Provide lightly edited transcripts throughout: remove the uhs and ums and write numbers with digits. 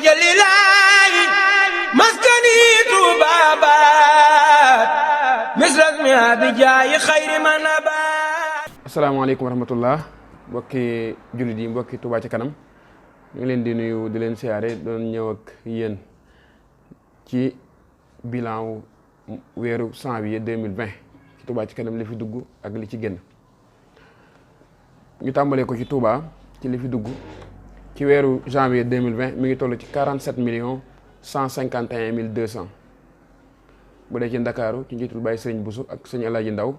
jalilahi maskani tubabat misrasmi abijaayi xayri manabat. asalaamaaleykum wa rahmatullah mbokki jullit yi mbokki Touba ci kanam ñu ngi leen di nuyu di leen siyaare doon ñëw ak yéen ci bilan weeru janvier 2020 ci Touba ci kanam li fi dugg ak li ci génn. ñu tàmbalee ko ci Touba ci li fi dugg ci weeru janvier 2020 mi ngi toll ci 47 millions 151 mille 200 bu dee ci Ndakaaru ci njiitul Baye Sëriñ Bousso ak Sëriñ Alaaji Ndaw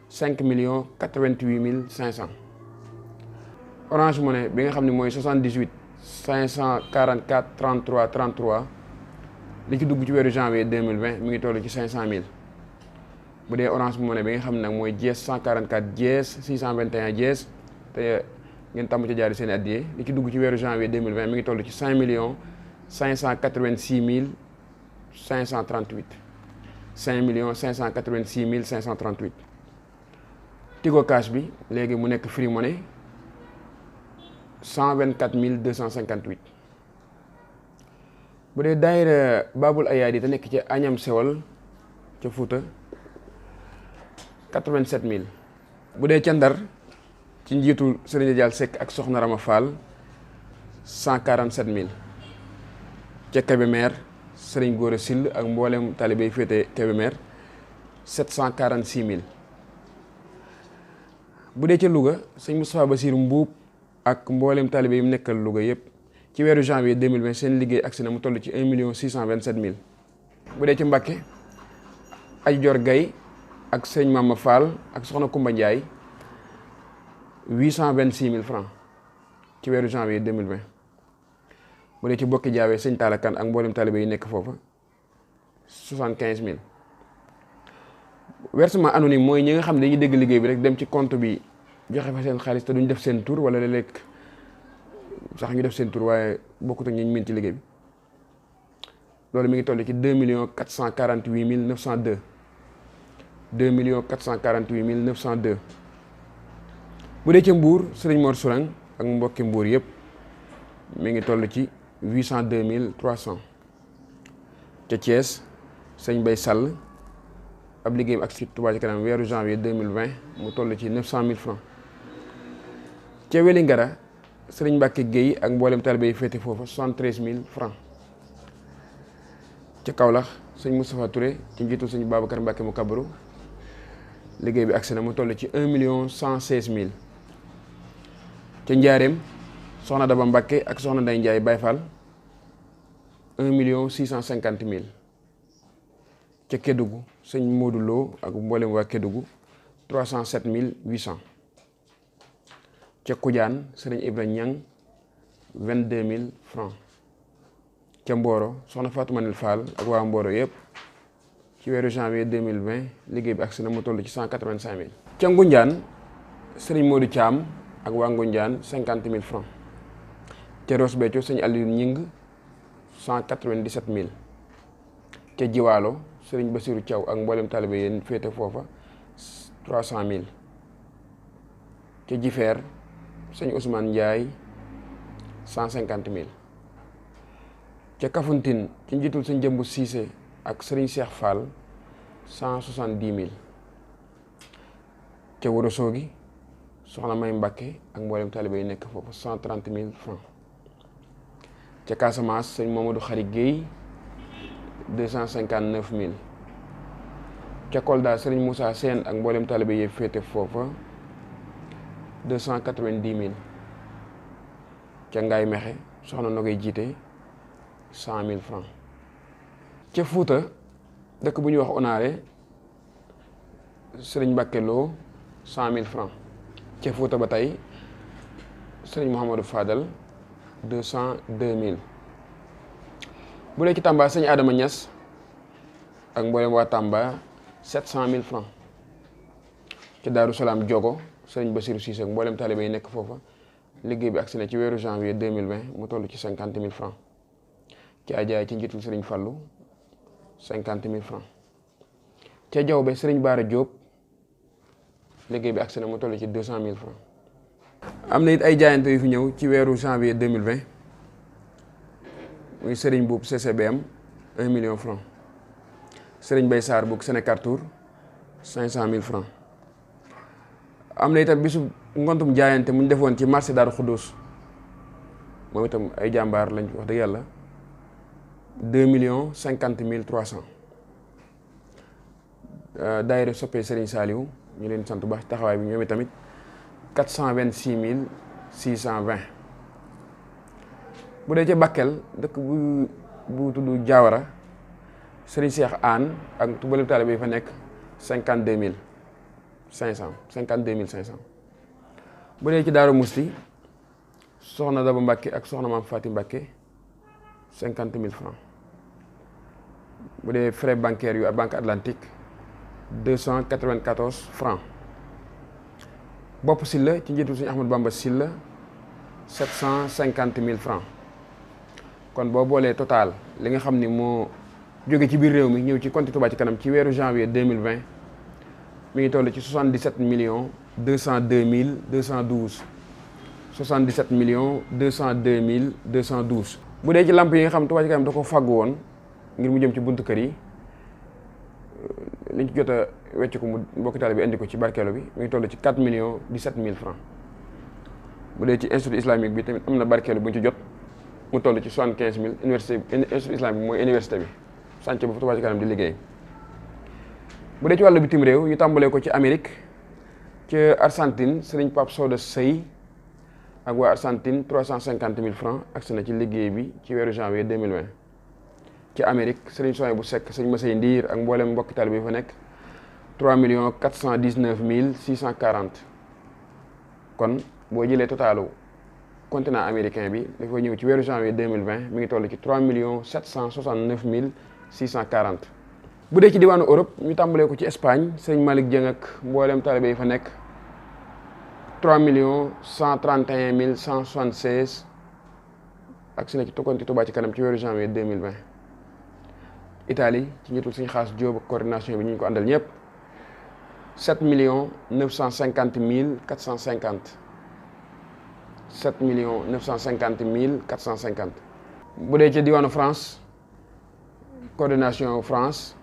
5 millions 88 mille 500. Orange Money bi nga xam ne mooy 78 544 33 33 li ci dugg ci weeru janvier 2020 mi ngi toll ci 500 mille. bu dee Orange Money bi nga xam ne nag mooy dièse 144 dièse 621 dièse te ngeen tàmm ci jaari seen addiye li ci dugg ci weeru janvier 2020 mi ngi toll ci 5 millions 586 mille 538 5 millions 586 mille 538. Tigo Cash bi léegi mu nekk Free Money 124 mille 258. bu dee daayira Babul Ayaadi te nekk ci Agnam Sewal ca Fuuta 87 mille. bu dee ca Ndar ci njiitu Serigne Dial Seck ak Soxna Rama Fall 147 mille. ca Kébémer Serigne Gora Sill ak mboolem talibé yi féete Kébémer 746 mille. bu dee ca Louga sëñ Moustapha Bassirou Mbuub ak mboolem talibé yi mu nekkal Louga yëpp ci weeru janvier 2020 seen liggéey agsi na mu toll ci 1 million 627 mille. bu dee ca Mbàkke Aj Jor Gay ak sëñ Mama Fall ak soxna Kumba Ndiaye 826 mille francs ci weeru janvier 2020. bu dee ci bokki jaawee sëñ Talla Kane ak mboolem talibé yi nekk foofa 75 mille. versement anonyme mooy ñi nga xam ne dañuy dégg liggéey bi rek dem ci compte bi joxe fa seen xaalis te duñ def seen tur wala léeg-léeg sax ñu def seen tur waaye bokkut ak ñi ñu mën ci liggéey bi loolu mi ngi toll ci 2 millions 448 mille 902 2 millions 448 mille 902. bu dee ca Mbour Serigne Mor Sourang ak mbokki Mbour yëpp mi ngi toll ci 802 mille 300. ca Thiès sëñ Bay Sall ab liggéeyam ak ci Touba ci kanam weeru janvier 2020 mu toll ci 900 mille francs. ca Wélingara Serigne Mbacke Guèye ak mboolem talibé yi féete foofa 73 mille francs. ca Kaolack sëñ Moustapha Touré ci njiitul sëñ Babacar Mbacke mu kabaru liggéey bi agsi na mu toll ci 1 million 116 mille. ca Njaareem soxna Daba Mbacke ak soxna Ndeye Ndiaye Baye Fall 1 million 650 mille. ca Kédougou sëñ Modou Lo ak mboolem waa Kédougou 307 mille 800. ca Koudiane sëriñ Ibrahima Niang 22 mille francs. ca Mboro soxna Fatou Manil Fall ak waa Mboro yëpp ci weeru janvier 2020 liggéey bi agsi na mu toll ci 185 mille. ca Ngoundiane sëriñ Modou Thiam ak waa Ngoundiane 50 mille francs. ca Ross Béthio sëñ Aliou Ñing 197 mille. ca Jiwaalo sëriñ Bassirou Thiaw ak mboolem talibé yéen féete foofa 300 mille. ca Jifeer sëñ Ousmane Ndiaye 150 mille. ca Kafountine ci njiitul sëñ Jëmbu Cissé ak sëriñ Cheikh Fall 170 mille. ca Ourossogui soxna May Mbacké ak mboolem talibé yi nekk foofu 130 mille francs. ca Casamance sëñ Mamadou Khary Guèye 259 mille. ca Kolda sëriñ Moussa Sène ak mboolem talibé yi féete foofa 290 mille. ca Ngaye Mexe soxna Nogay jiite 100 mille francs. ca Fuuta dëkk bu ñuy wax Onaare sëriñ Mbacke Lo 100 mille francs. ca Fuuta ba tey sëriñ Mouhamadou Fadal 202 mille. bu dee ci Tamba sëñ Adama Niass ak mboolem waa Tamba 700 mille francs. ca Daaru Salaam Jogo sëriñ Bassirou Cissé ak mboolem talibé yi nekk foofa liggéey bi agsi na ci weeru janvier 2020 mu toll ci 50 mille francs. ci Ajaay ci njiitul sëriñ Fallou 50 mille francs. ca Jawbe sëriñ Baara Diop liggéey bi agsi na mu toll ci 200 mille francs. am na it ay jaayante yu fi ñëw ci weeru janvier 2020 muy Serigne Boub CCBM 1 million francs. Serigne Bay Sarr bu Sénécartour 500 000 francs. am na itam bisu ngontum jaayante mu ñu defoon ci marché Daaru Xuddus moom itam ay jàmbaar lañ wax dëgg yàlla 2 350 000. daayira soppee Serigne Saliou ñu leen sant bu baax taxawaay bi ñoom itamit 426 620. bu dee ca Bakel dëkk bu tudd Diawara Serigne Cheikh Anne ak tubaab taalibe yi fa nekk 52 500. bu dee ci Daaru Musti soxna Daba Mbacke ak soxna Maam Fatim Mbacke 50 000 francs. bu dee frais bancaires yu Banque Atlantique 294 francs. bopp Silla ci njiitu suñu Ahmad Bamba Silla 750 000 francs. kon boo boolee total li nga xam ni moo jóge ci biir réew mi ñëw ci compte Touba ci kanam ci weeru janvier 2020 mi ngi toll ci 77 202 212 77 202 212. bu dee ci lamp yi nga xam Touba ci kanam da ko fàggu woon ngir mu jëm ci buntu kër yi liñ ci jot a wecc ko mu mbokki taalibe bi indi ko ci barkeelo bi mi ngi toll ci 4 17 000 francs. bu dee ci institut islamique bi tamit am na barkeelo bu ñu ci jot mu toll ci 75 000. institut islamique bi mooy université bi sànce bu fa Touba ci kanam di liggéey. bu dee ci wàllu bitim réew ñu tàmbalee ko ci Amérique ci Argentine Serigne Pape Soda Sey ak waa Argentine 350 000 francs agsi na ci liggéey bi ci weeru janvier 2020. ci Amérique Serigne Soye bu Seck Serigne Masey Ndiir ak mboolem mbokki taalibe bi fa nekk 3 419 640. kon boo jëlee totalu continent américain bi dafa ñëw ci weeru janvier 2020 mi ngi toll ci 3 769 640. bu dee ci diwaanu Europe ñu tàmbalee ko ci Espagne Serigne Malick Dieng ak mboolem taalibe yi fa nekk 3 131 176 agsi na ci tokkoon ci Touba ci kanam ci weeru janvier 2020. Italie ci njiitul suñu xaas Jóob ak coordination bi ñu ko àndal ñëpp 7 950 450 7 950 450. bu dee ci diwaanu France coordination France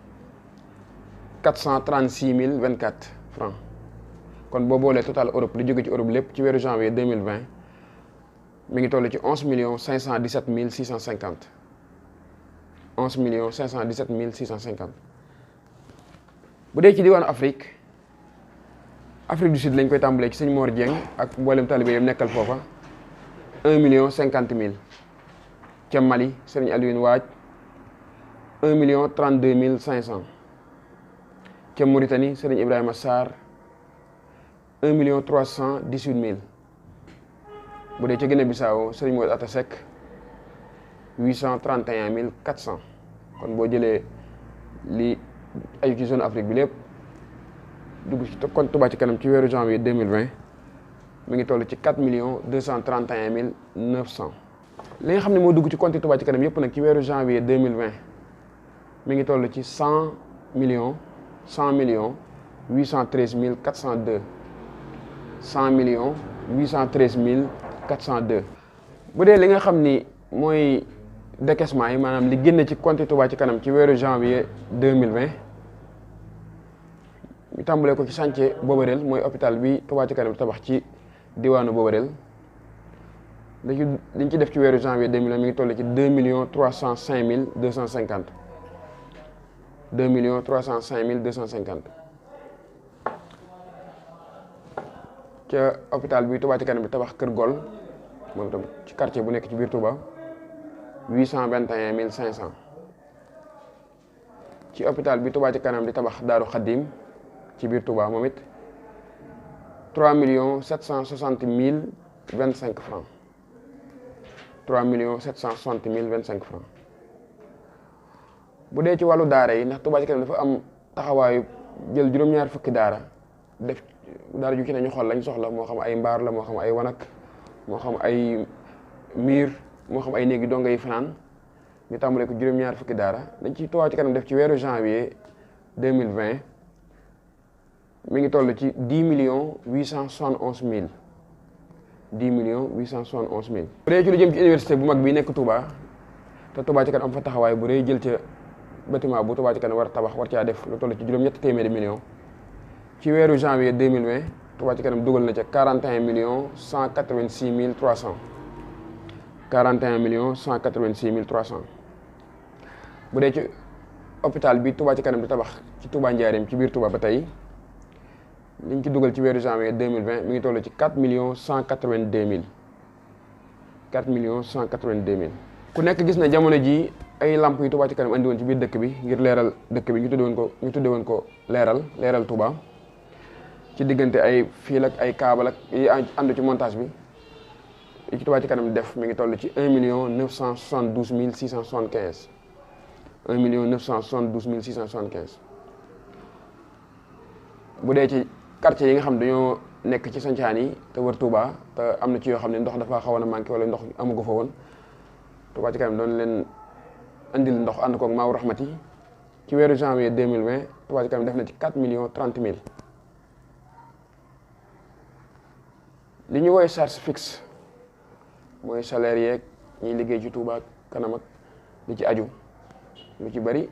436 024 francs. kon boo boolee total Europe li jóge ci Europe lépp ci weeru janvier 2020 mi ngi toll ci 11 517 650 11 517 650. bu dee ci diwaanu Afrique du Sud lañ koy tàmbalee ci sëñ Mor Dieng ak mboolem talibé yam nekkal foofa 1 50 000. ca Mali sëriñ Alioune Waaj 1 32 500. ca Mauritanie sëriñ Ibrahima Sarr 1 318 000. bu dee ca Guinée Bissau sëriñ Modou Atta Seck 831 400. kon boo jëlee li aju ci zone Afrique bi lépp dugg ci compte Touba ci kanam ci weeru janvier 2020 mi ngi toll ci 4 231 900. li nga xam ne moo dugg ci compte Touba ci kanam yëpp nag ci weeru janvier 2020 mi ngi toll ci 100 813 402 100 813 402. bu dee li nga xam ni mooy décaissement yi maanaam li génn ci compte Touba ci kanam ci weeru janvier 2020 ñu tàmbalee ko ci chantier Bobarel mooy hôpital bi Touba ci kanam di tabax ci diwaanu Bobarel liñ ci def ci weeru janvier 2020 mi ngi toll ci 2 305 250 2 305 250. ca hôpital bi Touba ci kanam bi tabax Kër Gol moom itam ci quartier bu nekk ci biir Touba 821 500. ci hôpital bi Touba ci kanam di tabax Daaru Xaddim ci biir Touba moom it 3 760 025 francs 3 760 025 francs. bu dee ci wàllu daara yi ndax Touba ci kanam dafa am taxawaayu jël juróom-ñaar fukki daara def daara ju ci ne ñu xool lañ soxla moo xam ay mbaar la moo xam ay wanak moo xam ay miir moo xam ay néegi donga yi fanaan ñu tàmbalee ko juróom-ñaar fukki daara dañ ci Touba ci kanam def ci weeru janvier 2020 mi ngi toll ci 10 871 000 10 871 000. bu dee ci lu jëm ci université bu mag bi nekk Touba te Touba ci kanam am fa taxawaay bu rëy jël ca bâtiment bu Touba ci kanam war tabax war caa def lu toll ci juróom-ñetti téeméeri millions ci weeru janvier 2020 Touba ci kanam dugal na ca 41 millions 186 mille 300 41 millions 186 mille 300 bu dee ci hôpital bi Touba ci kanam di tabax ci Touba Njaareem ci biir Touba ba tey liñ ci dugal ci weeru janvier 2020 mi ngi toll ci 4 millions 182 mille 4 millions 182 mille. ku nekk gis na jamono ji ay lamp yu Touba ci kanam andi woon ci biir dëkk bi ngir leeral dëkk bi ñu tudde woon ko leeral Touba ci diggante ay fil ak ay câble ak yi ànd ci montage bi yi ci Touba ci kanam def mi ngi toll ci 1 million 972 mille 675 1 million 972 mille 675 bu dee ci quartier yi nga xam dañoo nekk ci sancaan yi te wër Touba te am na ci yoo xam ne ndox dafa xawoon a manqué wala ndox amugo fa woon Touba ci kanam doon leen andil ndox ànd koog Maaw Rahmati ci weeru janvier 2020 Touba ci kanam def na ci 4 millions 30 mille. li ñu woowee charge fixe mooy salaire yeeg ñiy liggéey ci Touba kanam ak li ci aju lu ci bari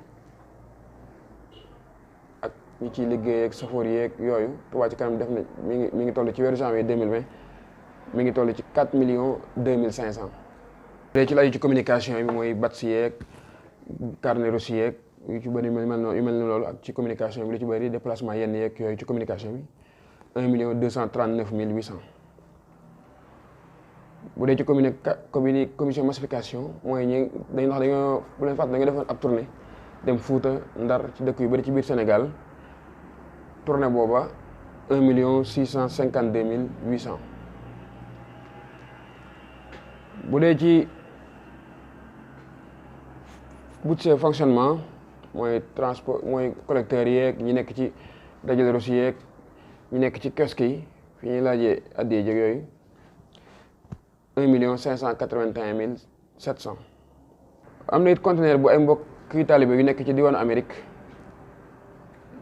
ak ñi ciy liggéey ak safoor yeeg yooyu Touba ci kanam def na mi ngi toll ci weeru janvier 2020 mi ngi toll ci 4 millions 2500. léegi ci la aju ci communication bi mooy bats yeeg carnet reçu yeeg yu ci bëri yu mel ni loolu ak ci communication bi lu ci bëri déplacement yenn yeeg yooyu ci communication bi 1 million 239 mille 800. bu dee ci commission massification mooy dañoo bu leen fàtte dañoo defoon ab tournée dem Fuuta Ndar ci dëkk yu bëri ci biir Sénégal tournée booba 1 million 652 mille 800. bu dee ci budget fonctionnement mooy transport mooy collecteurs yeeg ñi nekk ci dajale reçu yeeg ñi nekk ci kiosque yi fi ñuy laajee addiyee jég yooyu 1 million 581 mille 700. am na it conteneur bu ay mbokk kii taalibe yu nekk ci diwaanu Amérique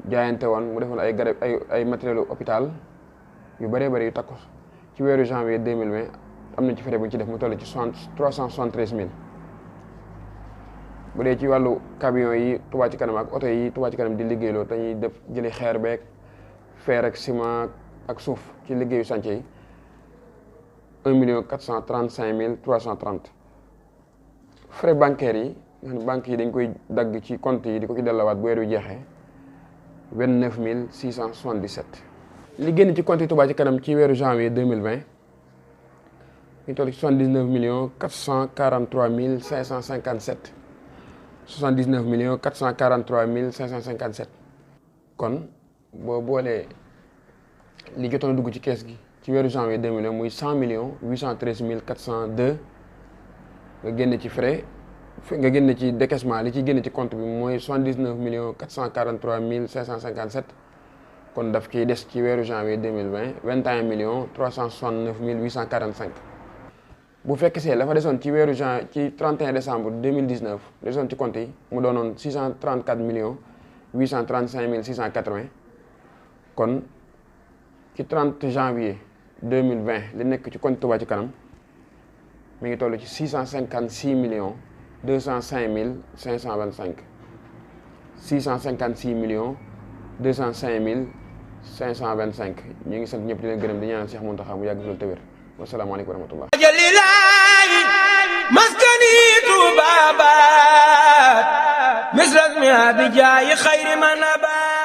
jaayante woon mu defoon ay garab ay matériel hôpital yu bëree bëri yu takku ci weeru janvier 2020 am na ci frais bu ñu ci def mu toll ci 373 mille. bu dee ci wàllu camion yi Touba ci kanam ak oto yi Touba ci kanam di liggéeyloo te ñuy def jëli xeer beeg fer ak ciment ak suuf ci liggéeyu chantier yi 1 million 435 mille 330. frais bancaires yi nga xam ne banques yi dañ koy dagg ci compte yi di ko ci dellawaat bu weer wi jeexee 29 mille 677. li génn ci compte yi Touba ci kanam ci weeru janvier 2020 ñu toll ci 79 millions 443 mille 557 79 millions 443 mille 557. kon boo boolee li jotoon a dugg ci kees gi ci weeru janvier 2020 muy 100 millions 813 mille 402 nga génn ci frais nga génn ci décaissement li ci génn ci compte bi mooy 79 millions 443 mille 557. kon daf ciy des ci weeru janvier 2020 21 millions 369 mille 845. bu fekk see la fa desoon ci weeru ci 31 décembre 2019 desoon ci compte yi mu doonoon 634 millions 835 mille 680. kon ci 30 janvier 2020 li nekk ci compte Touba ci kanam mi ngi toll ci 656 millions 205 mille 525 656 millions 205 mille 525. ñu ngi sant ñëpp di leen gërëm di ñaanal Cheikh Mountakha mu yàgg fi loolu te wér. wasalaamaaleykum wa rahmatullah. maskani Touba baat misras mi abi jaayi xayri man abaat